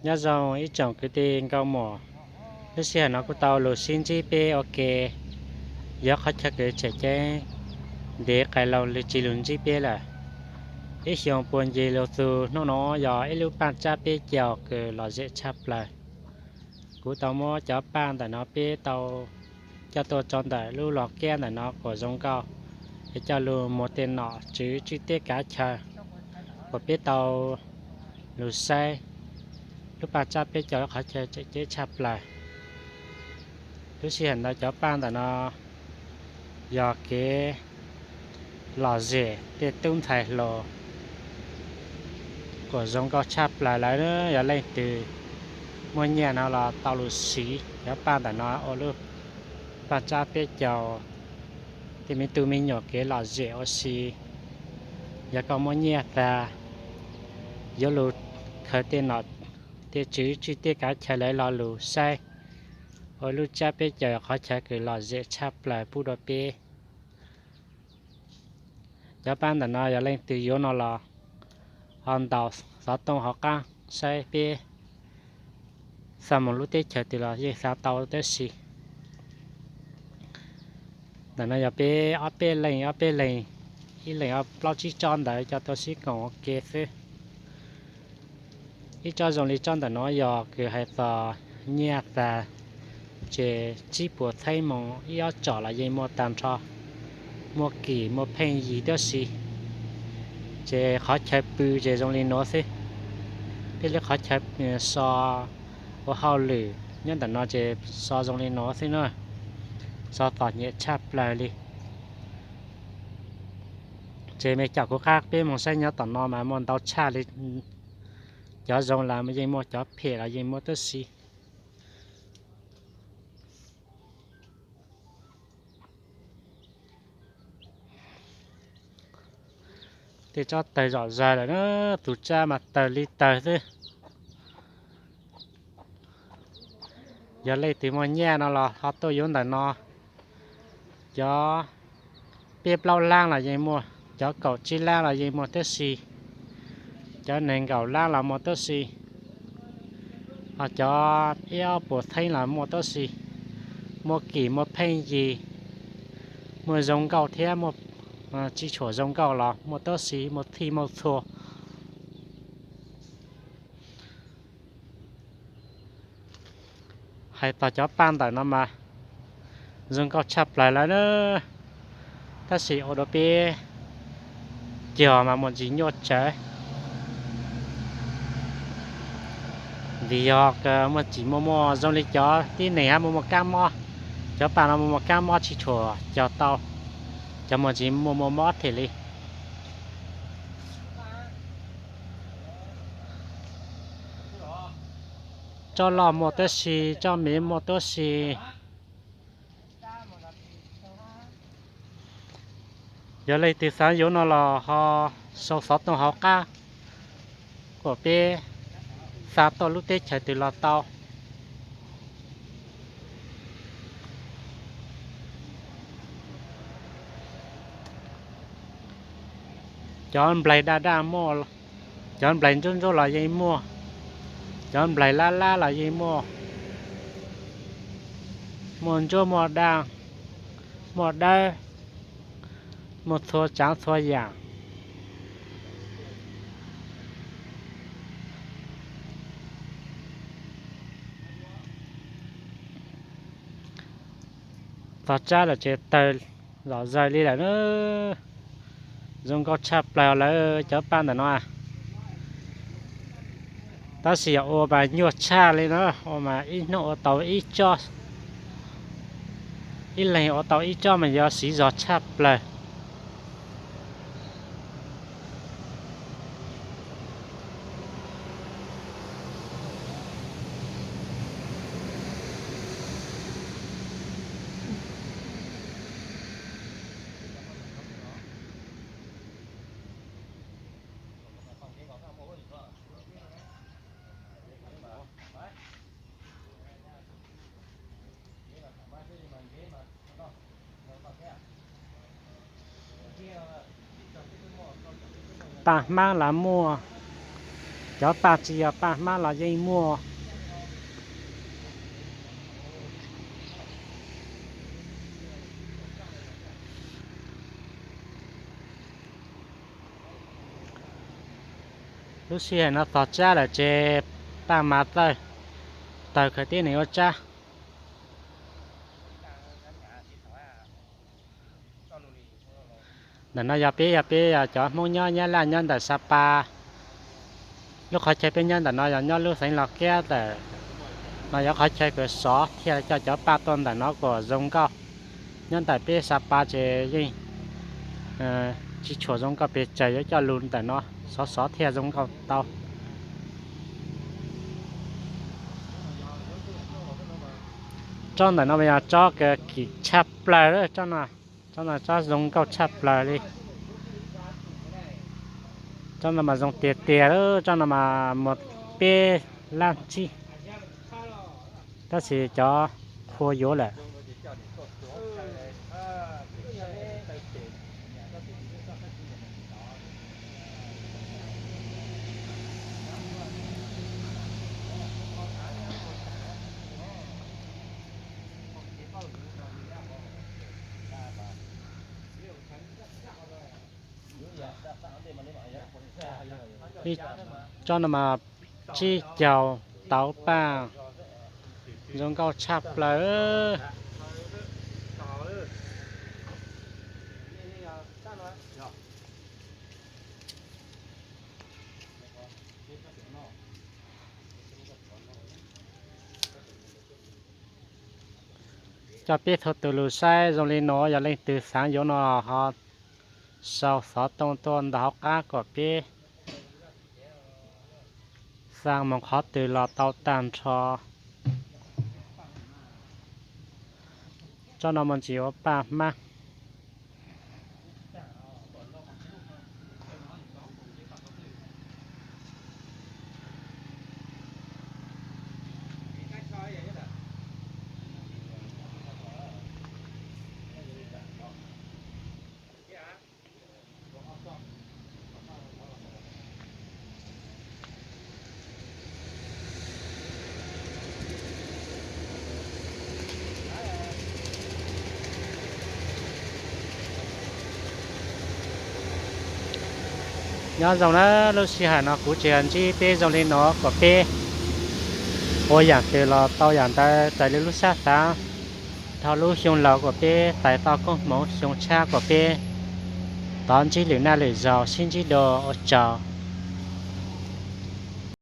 Nyob zoo ib tsoom kwv tij nkauj muam, lub sij hawm no kuv tau los sib ntsib peb ua ke, yog qhov chaw kws tseem ceeb ntev qee lug tsis lug ntsib peb lawm. Ib xyoo puag ncig lug txug hnub no yog ib lub paaj tsab peb caug kws lom zem tshaj plaws. Kuv tau muab cov paaj ntawm no peb tau coj tuaj tso ntawm lub los kiab ntawm no kuas zoo nkauj, es coj lug muag tej nom tswv tswj teb kav chaw kuas peb tau lug saib lub paaj tsab peb caug lub qhov chaw tseem ceeb tshaj plaws. Lub sij hawm ntawd cov paaj ntawm no yog kev lom zem tej tub ntxhais hluas kuas zoo nkauj tshaj plaws lawm. Yog leej twg muaj nyiaj no los tau lug siv cov paaj ntawm no ua lub paaj tsab peb caug tej me tub me nyuam kev lom zem ua si. Yog koj muaj nyiaj tag, yuav lug khaws tej nom tej tswv tswj teb kav chaw lawv lo lug saib ua lub tsab peb caug qhov chaw kws lom zem tshaj plaws pub rua peb. Cov paaj ntawm no yog leej twg yuav no los ho ntaus xov tooj hauv qab saib peb xa moog lub teb chaws twg los yeej xa tau tab sis ntawm no yog peb ob peb leeg ob peb leeg, ib leeg ob plaub tsib tsob ntawd coj tuaj sib koom ua ke xwb. Ib tsob zoo li tsob ntawm no yog kws hais txog nyiaj tas ces tsib puas txheeb moog ib ob tsom los yeej muaj tag nrho, muaj kim muaj pheej yig tab sis ces qhov chaw pw ces zoo li nuav xwb. Peb lub qhov chaw so ua hauj lwm nyob ntawm no ces so zoo li nuav xwb na, so txom nyem tshaj plaws li. Ces mej caum kuv qab peb moog saib nyob tom no mas muaj ntau tshaj li, cov zoo los yeej muaj, cov phem los yeej muaj tab sis tej tsob tawg zom zaws lawm na, tus tsab mas tawg li tawg xwb. Yog leej twg muaj nyiaj no los ho tuaj yuav ntawm no, cov peb plaub lab los yeej muaj, cov kaum tsib lab los yeej muaj tab sis, cov neeg nkaum lab los muaj tab sis, ho cov ib ob puas txheeb los muaj tab sis, muaj kim muaj pheej yig, muaj zoo nkauj thiab muaj tsis tshua zoo nkauj los muaj tab sis, muaj txhij muaj txhua. Hais txog cov paj ntawm no mas zoo nkauj tshaj plaws lawm na, tab sis ua rau peb cog mas muaj ntsis nyuaj tsawv, vim yog muaj ntsis muaj muaj zoo li cov tib neeg hab muaj muaj kab mob, cov paj no muaj muaj kab mob tsis tshua cog tau, cov muaj ntsis muaj muaj mob thiaj li. Tsob loj muaj tab si, tsob me muaj tab si. Yog leej twg xav yuav no los ho sau xov tooj hauv qab kom peb xa tuaj lub teb chaws twg los tau. Cov nplaig daj daj muaj, cov nplaig ntsuab ntsuab los yeej muaj, cov nplaig lab lab los yeej muaj, muaj ntsuab muaj daj, muaj dawb, muaj txhua tsaav txhua yaam. Txog tsab lawm ces tawg zom zaws li lawm na. Zoo nkauj tshaj plaws lawm cov paj ntawm no. Tab sis yog ua mas nyuaj tshaj li na, ua mas ib hnub ua tau ib tsob, ib leeg ua tau ib tsob mas yog siv zog tshaj plaws. Paj hmab los muaj, Cov paj tsis yog paj hmab los yeej muaj. Lub sij hawm no tog tsab lawm ces paj mas tawg, tawg khaws tib neeg ua tsab. Ntawm no yog peb, yog peb yog cov Hmoob nyob Nyab Laj nyob ntawm Sa Pa. Lub qhov chaw peb nyob ntawm no yog nyob lub xeev Los Kiab ntawm no, yog qhov chaw kws xov thiaj coj cov paj tuaj ntawm no kom zoo nkauj. Nyob ntawm peb Sa Pa ces yeej tsis tshua zoo nkauj pes tsawg, yuav coj lug ntawm no xov xov thiaj zoo nkauj tau. Tsob ntawm no mas yog tsob kim tshaj plaws, tsob no, tsob no tsob zoo nkauj tshaj plaws li. Tsob no mas zoo tiag tiag, tsob no mas muaj peb lab tsib, tab sis cov qhua yuav lawm. Ib tsob no mas tsib caug tauv paj, zoo nkauj tshaj plaws. Coj peb txhua tus lug saib zoo li no, yog leej twg xaav yuav no ho sau xov tooj tuaj ntawm hauv qab kom peb xa moog qhov twg los tau tag nrho. Tsob no mas tsis ua paj hmab. Nyob zoo na, lub sij hawm no kuv tsuas yog ntsib peb zoo li no kom peb ua yaam twg los tau yaam ntawd raws li lub sab xaav. Dhau lub xyoo laus kom peb tais tau koob hmoov, xyoo tshab kom peb tov ntsib lwm naj lwm zaus, sib ntsib dua, ua tsaug.